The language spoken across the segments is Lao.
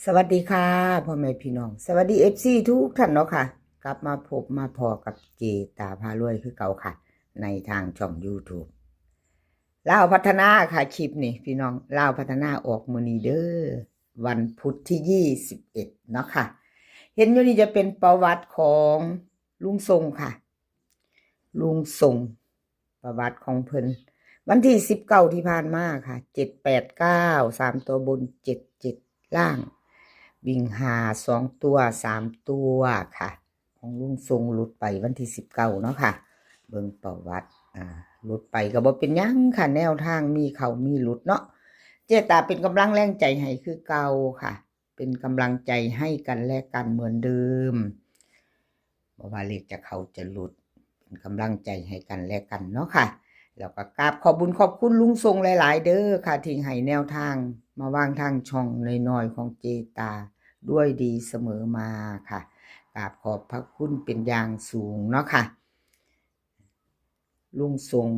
สวัสดีค่ะ พ่อแม่พี่น้อง สวัสดี เอฟซี ทุกท่านเนาะค่ะ กลับมาพบมาพ้อกับเจตาพารวยคือเก่าค่ะ ในทางช่อง YouTube ลาวพัฒนาค่ะ คลิปนี้พี่น้อง ลาวพัฒนาออกมื้อนี้เด้อ วันพุธที่ ยี่สิบเอ็ด เนาะค่ะ เห็นอยู่นี่จะเป็นประวัติของลุงทรงค่ะ ลุงทรง ประวัติของเพิ่น วันที่ สิบเก้า ที่ผ่านมาค่ะ เจ็ดแปดเก้า สามตัวบน เจ็ดเจ็ด ล่าง วิ่งห้า สองตัว สามตัวค่ะ ของลุงทรงหลุดไปวันที่ สิบเก้า เนาะค่ะ เบิ่งประวัติ อ่า หลุดไปก็บ่เป็นหยังค่ะ แนวทางมีเข้ามีหลุดเนาะ เจตาเป็นกำลังแรงใจให้คือเก่าค่ะ เป็นกำลังใจให้กันและกันเหมือนเดิม บ่ว่าเลขจะเข้าจะหลุด เป็นกำลังใจให้กันและกันเนาะค่ะ แล้วก็กราบขอบบุญขอบคุณลุงทรงหลายๆ เด้อค่ะ ที่ให้แนวทางมาวางทางช่องน้อยๆ ของเจตาด้วยดีเสมอมาค่ะ กราบขอบพระคุณเป็นอย่างสูงเนาะค่ะ ลุงทรง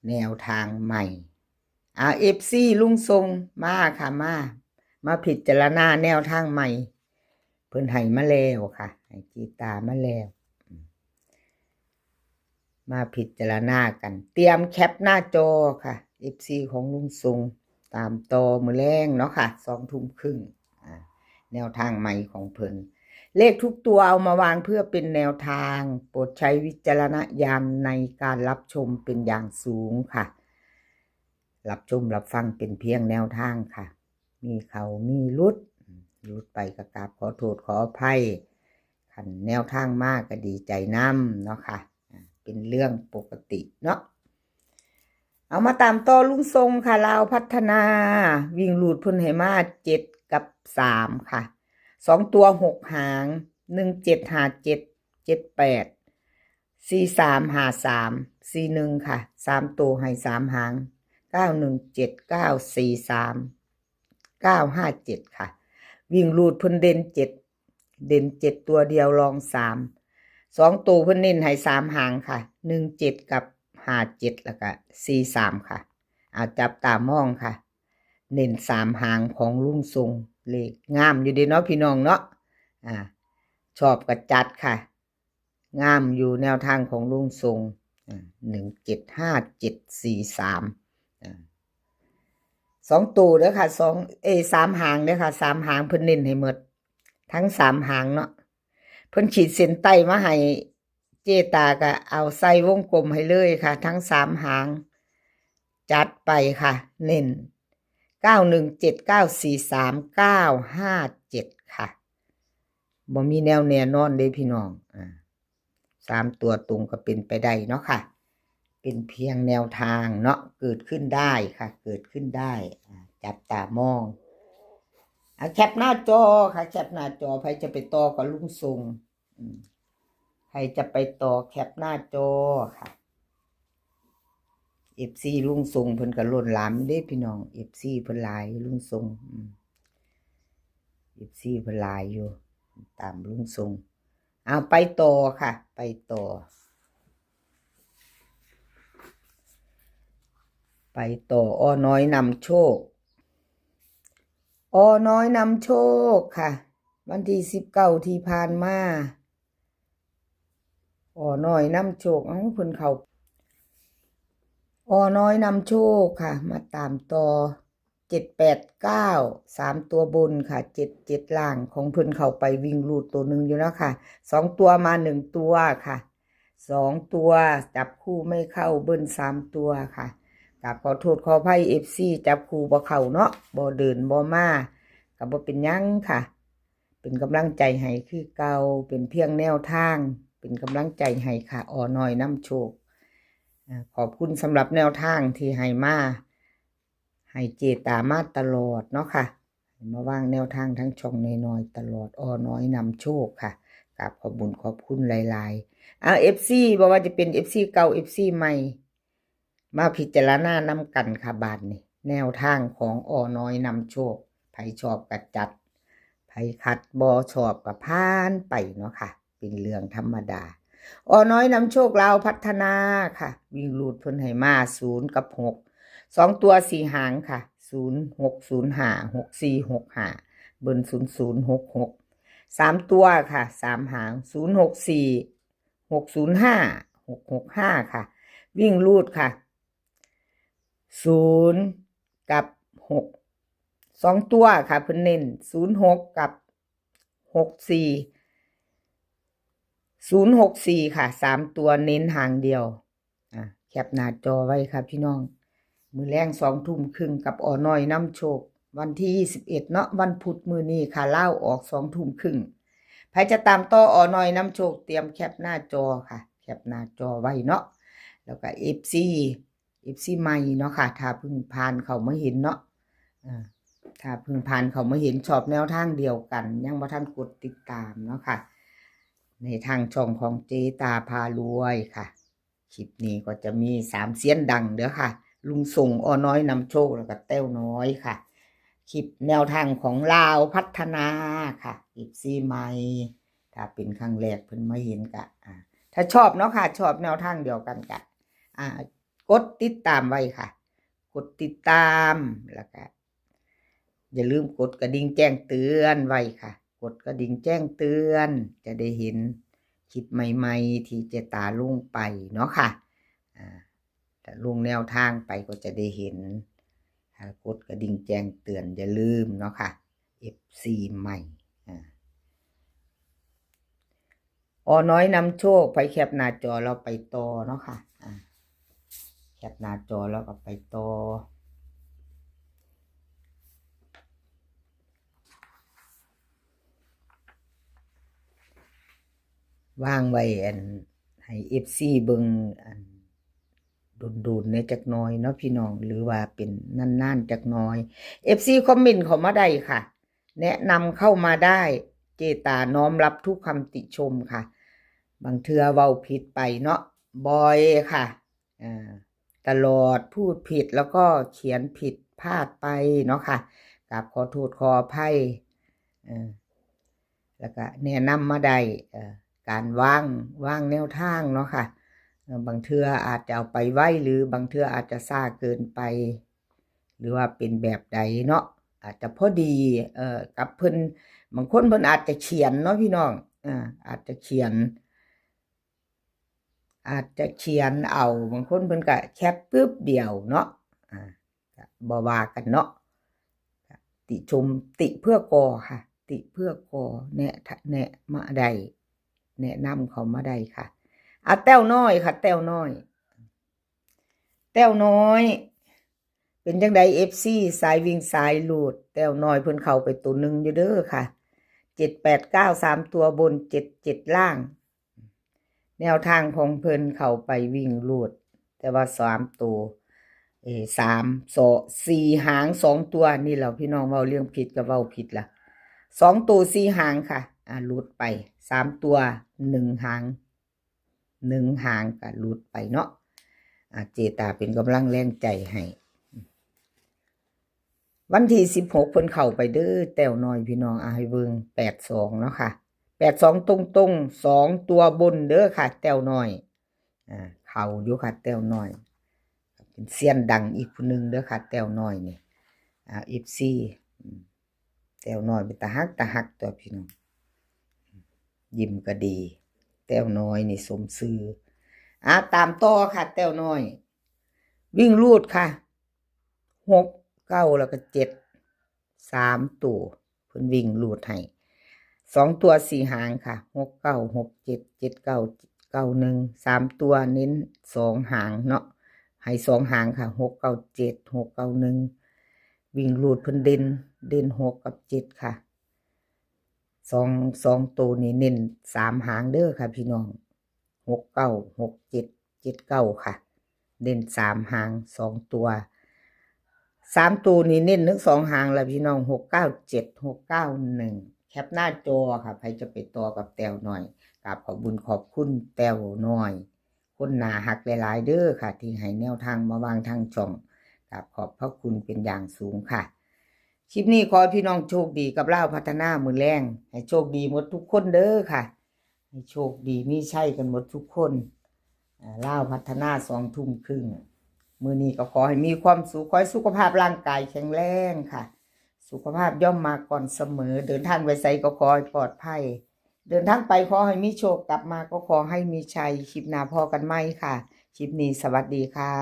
แนวทางใหม่ อ่า เอฟซี ลุงทรงมาค่ะ มา มาพิจารณาแนวทางใหม่ เพิ่นให้มาแล้วค่ะ ให้เจตามาแล้ว มาพิจารณากัน เตรียมแคปหน้าจอค่ะ เอฟซี ของลุงทรง ตามต่อมื้อแลงเนาะค่ะ สองทุ่มครึ่ง อ่า แนวทางใหม่ของเพิ่น เลขทุกตัวเอามาวางเพื่อเป็นแนวทาง โปรดใช้วิจารณญาณในการรับชมเป็นอย่างสูงค่ะ รับชมรับฟังเป็นเพียงแนวทางค่ะ มีเข้ามีหลุด หลุดไปก็กราบขอโทษขออภัย คันแนวทางมาก็ดีใจนำเนาะค่ะ อ่า เป็นเรื่องปกติเนาะ เอามาตามต่อลุงทรงค่ะ ลาวพัฒนา วิ่งรูดเพิ่นให้มา เจ็ดกับสามค่ะ สองตัว หก หาง หนึ่งเจ็ด ห้าเจ็ด เจ็ดแปด สี่สาม ห้าสาม สี่หนึ่งค่ะ สามตัวให้สามหาง เก้าหนึ่งเจ็ด เก้าสี่สาม เก้าห้าเจ็ดค่ะ วิ่งรูดเพิ่นเด่นเจ็ด เด่นเจ็ดตัวเดียวรองสาม สองตัวเพิ่นเน้นให้สามหางค่ะ หนึ่งเจ็ด กับ ห้าเจ็ด แล้วก็ สี่สามค่ะ เอาจับตามองค่ะ เน้นสามหางของลุงทรง เลขงามอยู่เด้เนาะพี่น้องเนาะ อ่า ชอบก็จัดค่ะ งามอยู่แนวทางของลุงทรง อ่า หนึ่งเจ็ดห้าเจ็ดสี่สาม อ่า สองตัวเด้อค่ะ สอง เอ้ย สามหางเด้อค่ะ สามหางเพิ่นเน้นให้หมด ทั้งสามหางเนาะ เพิ่นขีดเส้นใต้มาให้ เจตาก็เอาใส่วงกลมให้เลยค่ะ ทั้งสามหาง จัดไปค่ะ เน้น เก้าหนึ่งเจ็ด เก้าสี่สาม เก้าห้าเจ็ดค่ะ บ่มีแนวแน่นอนเด้พี่น้อง อ่า สามตัวตรงก็เป็นไปได้เนาะค่ะ เป็นเพียงแนวทางเนาะ เกิดขึ้นได้ค่ะ เกิดขึ้นได้ อ่า จับตามอง อ่า แคปหน้าจอค่ะ แคปหน้าจอ ใครจะไปต่อกับลุงทรง อืม ใครจะไปต่อแคปหน้าจอค่ะ เอฟซี ลุงทรงเพิ่นก็ล้นหลามเด้พี่น้อง เอฟซี เพิ่นหลายลุงทรง อืม เอฟซี เพิ่นหลายอยู่ ตามลุงทรง เอาไปต่อค่ะ ไปต่อ ไปต่อ อ.น้อยนำโชค อ.น้อยนำโชคค่ะ วันที่ สิบเก้า ที่ผ่านมา อ.น้อยนำโชค เอ้า เพิ่นเข้า อ.น้อยนำโชคค่ะ มาตามต่อ เจ็ดแปดเก้า สามตัวบนค่ะ เจ็ดเจ็ด ล่าง ของเพิ่นเข้าไปวิ่งรูดตัวหนึ่งอยู่แล้วค่ะ สองตัวมาหนึ่งตัวค่ะ สองตัวจับคู่ไม่เข้า เบิ้ลสามตัวค่ะ กราบขอโทษขออภัย เอฟซี จับคู่บ่เข้าเนาะ บ่เดินบ่มา ก็บ่เป็นหยังค่ะ เป็นกำลังใจให้คือเก่า เป็นเพียงแนวทาง เป็นกำลังใจให้ค่ะ อ.น้อยนำโชค อ่า ขอบคุณสำหรับแนวทางที่ให้มา ให้เจตามาตลอดเนาะค่ะ ให้มาวางแนวทางทางช่องน้อยๆ ตลอด อ.น้อยนำโชคค่ะ กราบขอบบุญขอบคุณหลายๆ เอา เอฟซี บ่ว่าจะเป็น เอฟซี เก่า เอฟซี ใหม่ มาพิจารณานำกันค่ะ บาดนี้ แนวทางของ อ.น้อยนำโชค ไผชอบก็จัด ไผขัดบ่ชอบก็ผ่านไปเนาะค่ะ เป็นเรื่องธรรมดา อ.น้อยนำโชค ลาวพัฒนาค่ะ วิ่งรูดเพิ่นให้มา ศูนย์ กับ หก สองตัวสี่หางค่ะ ศูนย์หก ศูนย์ห้า หกสี่ หกห้า ເບິ່ນ ສູນສູນຫົກຫົກ. ສາມຕົວຄ່ະ ສາມຫາງ ສູນຫົກສີ່ ຫົກສູນຫ້າ ຫົກຫົກຫ້າຄ່ະ. ວິ່ງຮູດຄ່ະ ສູນກັບຫົກ. ສອງຕົວຄ່ະ ເພິ່ນເນັ້ນ ສູນຫົກກັບຫົກສີ່ ສູນຫົກສີ່ຄ່ະ. ສາມຕົວເນັ້ນຫາງດຽວ. ອາ ແຄປໜ້າຈໍໄວ້ຄ່ະພີ່ນ້ອງ. ມື້ແລງສອງທຸ່ມຄຶ່ງກັບອໍນ້ອຍນຳໂຊກ ວັນທີຊາວເອັດເນາະ, ວັນພຸດມື້ນີ້ຄ່ະ, ລາວອອກສອງທຸ່ມຄຶ່ງ. ໃຜຈະຕາມຕໍ່ອໍນ້ອຍນຳໂຊກ ຕຽມແຄປໜ້າຈໍຄ່ະ, ແຄປໜ້າຈໍໄວ້ເນາະ. ແລ້ວກໍເອັຟຊີ ເອັຟຊີໃໝ່ເນາະຄ່ະ, ຖ້າເພິ່ງຜ່ານເຂົ້າມາເຫັນເນາະ, ເອີ ຖ້າເພິ່ງຜ່ານເຂົ້າມາເຫັນ ຊອບແນວທາງດຽວກັນ ຍັງບໍ່ທັນກົດຕິດຕາມເນາະຄ່ະ, ໃນທາງຊ່ອງຂອງເຈຕາພາລວຍຄ່ະ. ຄລິບນີ້ກໍຈະມີສາມຊຽນດັງເດີ້ຄ່ະ, ລຸງສົງ, ອໍນ້ອຍນຳໂຊກ ແລ້ວກໍແຕ້ວນ້ອຍຄ່ະ. ຄລິບແນວທາງຂອງລາວພັດທະນາຄ່ະ, ເອັຟຊີໃໝ່ ຖ້າເປັນຄັ້ງແລກເພິ່ນມາເຫັນກະ ອາ ຖ້າຊອບເນາະຄ່ະ, ຊອບແນວທາງດຽວກັນກະ ອາ ກົດຕິດຕາມໄວ້ຄ່ະ, ກົດຕິດຕາມ ແລ້ວກະ ຢ່າລືມກົດກະດິ່ງແຈ້ງເຕືອນໄວ້ຄ່ະ, ກົດກະດິ່ງແຈ້ງເຕືອນ ຈະໄດ້ເຫັນຄລິບໃໝ່ໆ ທີ່ເຈຕາລົງໄປເນາະຄ່ະ. ອາ ຖ້າລົງແນວທາງໄປກໍຈະໄດ້ເຫັນ, ຖ້າກົດກະດິ່ງແຈ້ງເຕືອນ ຢ່າລືມເນາະຄ່ະ ເອັຟຊີໃໝ່. ອາ ອໍນ້ອຍນຳໂຊກ ໃຜແຄປໜ້າຈໍແລ້ວໄປຕໍ່ເນາະຄ່ະ, ອາ ແຄປໜ້າຈໍແລ້ວກໍໄປຕໍ່. ວາງໄວ້ ອັນ ໃຫ້ເອັຟຊີເບິ່ງ ອັນ ດົນໆແດ່ຈັກໜ້ອຍເນາະພີ່ນ້ອງ, ຫຼືວ່າເປັນນານໆຈັກໜ້ອຍ. ເອັຟຊີຄອມເມັນເຂົ້າມາໄດ້ຄ່ະ, ແນະນຳເຂົ້າມາໄດ້, ເຈຕານ້ອມຮັບທຸກຄຳຕິຊົມຄ່ະ. ບາງເທື່ອເວົ້າຜິດໄປເນາະ, ບ່ອຍຄ່ະ, ເອີ ຕະຫຼອດ ພູດຜິດ ແລ້ວກໍຂຽນຜິດພາດໄປເນາະຄ່ະ, ກາບຂໍໂທດຂໍອະໄພ. ເອີ ແລ້ວກະແນະນຳມາໄດ້ ເອີ ການວາງ ວາງແນວທາງເນາະຄ່ະ, ເອີ ບາງເທື່ອອາດຈະເອົາໄປໄວ ຫຼືບາງເທື່ອອາດຈະຊ້າເກີນໄປ ຫຼືວ່າເປັນແບບໃດເນາະ, ອາດຈະພໍດີ ເອີ ກັບເພິ່ນ, ບາງຄົນເພິ່ນອາດຈະຂຽນເນາະພີ່ນ້ອງ, ອາ ອາດຈະຂຽນ ອາດຈະຂຽນເອົາ, ບາງຄົນເພິ່ນກະແຄປປຶບດຽວເນາະ, ອາ ກະບໍ່ວ່າກັນເນາະ. ກະຕິຊົມ ຕິເພື່ອກໍ່ຄ່ະ, ຕິເພື່ອກໍ່ ແນະ ແນະມາໄດ້, ແນະນຳເຂົ້າມາໄດ້ຄ່ະ. ອາ ແຕ້ວນ້ອຍຄ່ະ, ແຕ້ວນ້ອຍ ແຕ້ວນ້ອຍ. ເປັນຈັ່ງໃດ ເອັຟຊີ ສາຍວິ່ງສາຍຮູດ? ແຕ້ວນ້ອຍເພິ່ນເຂົ້າໄປໂຕໜຶ່ງຢູ່ເດີ້ຄ່ະ, ເຈັດແປດເກົ້າ ສາມຕົວບົນ, ເຈັດເຈັດລ່າງ. ແນວທາງຂອງເພິ່ນເຂົ້າໄປວິ່ງຮູດ, ແຕ່ວ່າສາມໂຕ ເອີ ສາມ ສ- ສີ່ຫາງ ສອງຕົວ. ນີ້ແຫຼະພີ່ນ້ອງ, ເວົ້າເລື່ອງຜິດກໍເວົ້າຜິດລະ, ສອງໂຕສີ່ຫາງຄ່ະ, ອາ ຫຼຸດໄປ. ສາມຕົວໜຶ່ງຫາງ ໜຶ່ງຫາງກະຫຼຸດໄປເນາະ. ອາ ເຈຕາເປັນກຳລັງແຮງໃຈໃຫ້. ວັນທີສິບຫົກເພິ່ນເຂົ້າໄປເດີ້ ແຕ້ວນ້ອຍພີ່ນ້ອງ. ອາ ໃຫ້ເບິ່ງ ແປດສອງເນາະຄ່ະ, ແປດສອງຕົງໆ ສອງຕົວບົນເດີ້ຄ່ະ ແຕ້ວນ້ອຍ. ອາ ເຂົ້າຢູ່ຄ່ະ ແຕ້ວນ້ອຍ, ເປັນຊຽນດັງອີກຜູ້ໜຶ່ງເດີ້ຄ່ະ ແຕ້ວນ້ອຍນີ້. ອາ ເອັຟຊີ ອາ ແຕ້ວນ້ອຍເປັນຕາຮັກ ຕາຮັກຕົວະພີ່ນ້ອງ, ຍິ້ມກໍດີ. ແຕ້ວນ້ອຍນີ້ສົມຊື່. ອາ ຕາມຕໍ່ຄ່ະ ແຕ້ວນ້ອຍ. ວິ່ງຮູດຄ່ະ ຫົກ ເກົ້າ ແລ້ວກໍເຈັດ ສາມໂຕ ເພິ່ນວິ່ງຮູດໃຫ້. ສອງຕົວສີ່ຫາງຄ່ະ ຫົກ ເກົ້າ ຫົກ ເຈັດ ເຈັດ ເກົ້າ ເກົ້າ ໜຶ່ງ. ສາມຕົວເນັ້ນສອງຫາງເນາະ, ໃຫ້ສອງຫາງຄ່ະ ຫົກ ເກົ້າ ເຈັດ ຫົກ ເກົ້າ ໜຶ່ງ. ວິ່ງຮູດເພິ່ນເດັ່ນ ເດັ່ນຫົກກັບເຈັດຄ່ະ. ສອງ ສອງໂຕນີ້ເນັ້ນສາມຫາງເດີ້ຄ່ະພີ່ນ້ອງ, ຫົກ ເກົ້າ ຫົກ ເຈັດ ເຈັດ ເກົ້າຄ່ະ. ເນັ້ນສາມຫາງ ສອງຕົວ. ສາມໂຕນີ້ເນັ້ນທັງສອງຫາງລະພີ່ນ້ອງ, ຫົກ ເກົ້າ ເຈັດ ຫົກ ເກົ້າ ໜຶ່ງ. ແຄປໜ້າຈໍຄ່ະ, ໃຜຈະໄປຕໍ່ກັບແຕ້ວນ້ອຍ. ກາບຂອບບຸນຂອບຄຸນແຕ້ວນ້ອຍ ຄົນໜ້າຮັກຫຼາຍໆເດີ້ຄ່ະ ທີ່ໃຫ້ແນວທາງມາວາງທາງຊ່ອງ. ກາບຂອບພະຄຸນເປັນຢ່າງສູງຄ່ະ. ຄລິບນີ້ຂໍໃຫ້ພີ່ນ້ອງໂຊກດີກັບລາວພັດທະນາມື້ແລງ, ໃຫ້ໂຊກດີໝົດທຸກຄົນເດີ້ຄ່ະ, ໃຫ້ໂຊກດີມີໄຊກັນໝົດທຸກຄົນ. ອາ ລາວພັດທະນາສອງທຸ່ມຄຶ່ງ ມື້ນີ້ກໍຂໍໃຫ້ມີຄວາມສຸກ, ຂໍໃຫ້ສຸຂະພາບຮ່າງກາຍແຂງແຮງຄ່ະ, ໂຊ ສຸຂະພາບຍ່ອມມາກ່ອນສະເໝີ. ເດີນທາງໄປໃສກໍຂໍໃຫ້ປອດໄພ. ເດີນທາງໄປຂໍໃຫ້ມີໂຊກ, ກັບມາກໍຂໍໃຫ້ມີໄຊ. ຄລິບໜ້າພໍ້ກັນໃໝ່ຄ່ະ. ຄລິບນີ້ສະຫວັດດີຄ່ະ.